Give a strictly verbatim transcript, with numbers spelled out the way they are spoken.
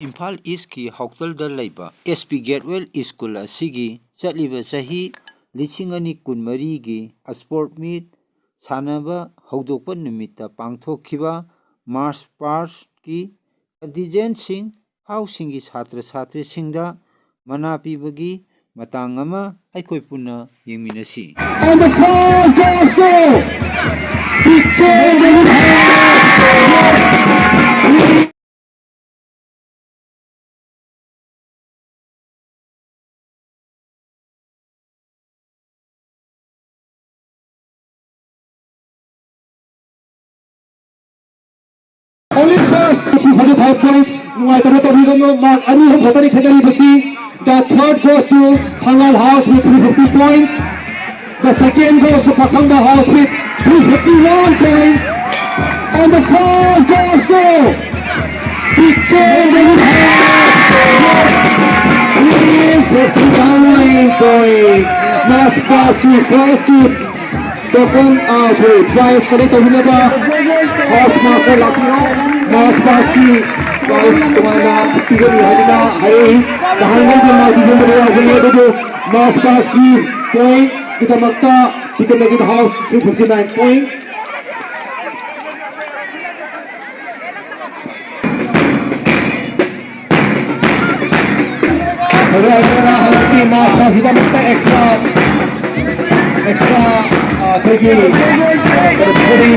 ꯏꯝꯐꯥꯜ ꯏꯁꯀꯤ ꯍꯥꯎꯇꯜꯗ ꯂꯩꯕ S P ꯒꯦꯠꯋꯦꯜ school ꯑꯁꯤꯒꯤ ꯆꯠꯂꯤꯕ ꯆꯍꯤ ꯂꯤꯁꯤꯡ ꯑꯅꯤ ꯀꯨꯟꯃꯔꯤꯒꯤ ꯁ꯭ꯄꯣꯔꯠ ꯃꯤꯠ ꯁꯥꯟꯅꯕ ꯍꯧꯗꯣꯛꯄ ꯅꯨꯃꯤꯠꯇ ꯄꯥꯡꯊꯣꯛꯈꯤꯕ ꯃꯥꯔꯁ ꯄꯥꯁꯀꯤ ꯀꯟꯇꯤꯟꯖꯦꯟꯁꯤꯡ ꯍꯥꯎꯁꯁꯤꯡꯒꯤ ꯁꯥꯇ꯭ꯔ ꯁꯥꯇ꯭ꯔꯤꯁꯤꯡꯗ ꯃꯅꯥ ꯄꯤꯕꯒꯤ ꯃꯇꯥꯡ ꯑꯃ ꯑꯩꯈꯣꯏ ꯄꯨꯟꯅ ꯌꯦꯡꯃꯤꯟꯅꯁꯤ꯫ And the first goes to P K Ranghat. Only first, forty-five points. ꯅꯨꯡꯉꯥꯏꯇꯕ ꯇꯧꯕꯤꯒꯅꯨ, mark ꯑꯅꯤ ꯑꯍꯨꯝ ꯈꯛꯇꯅꯤ ꯈꯦꯠꯅꯔꯤꯕꯁꯤ꯫ The third goes to Thangal House with three fifty points. The second goes to Pakhangba House with three fifty-one points. And the first goes to P K Ranghat with three fifty-nine points. Mass pass to first to Token, ah, sorry, prize collect ꯇꯧꯕꯤꯅꯕ house master ꯂꯥꯛꯄꯤꯔꯣ꯫ Mass pass ꯀꯤ prize ꯇꯣꯉꯥꯟꯅ ꯄꯤꯒꯅꯤ ꯍꯥꯏꯗꯨꯅ ꯍꯥꯏꯔꯛꯏ꯫ ꯅꯍꯥꯟ ꯃꯣꯏꯒꯤ ꯃꯥꯏ ꯄꯤꯖꯕꯗ ꯌꯥꯎꯕꯅꯤ, ꯑꯗꯨꯕꯨ mass pass ꯀꯤ point ꯒꯤꯗꯃꯛꯇ Ticket Legend House three fifty-nine point꯫ ꯍꯧꯖꯤꯛ ꯍꯧꯖꯤꯛ ꯍꯟꯗꯛꯀꯤ ꯃꯥꯔꯁ ꯑꯁꯤꯗꯃꯛꯇ extra, extra, ꯑ, ꯑꯩꯈꯣꯏꯒꯤ, ꯑ, ꯀꯔꯤ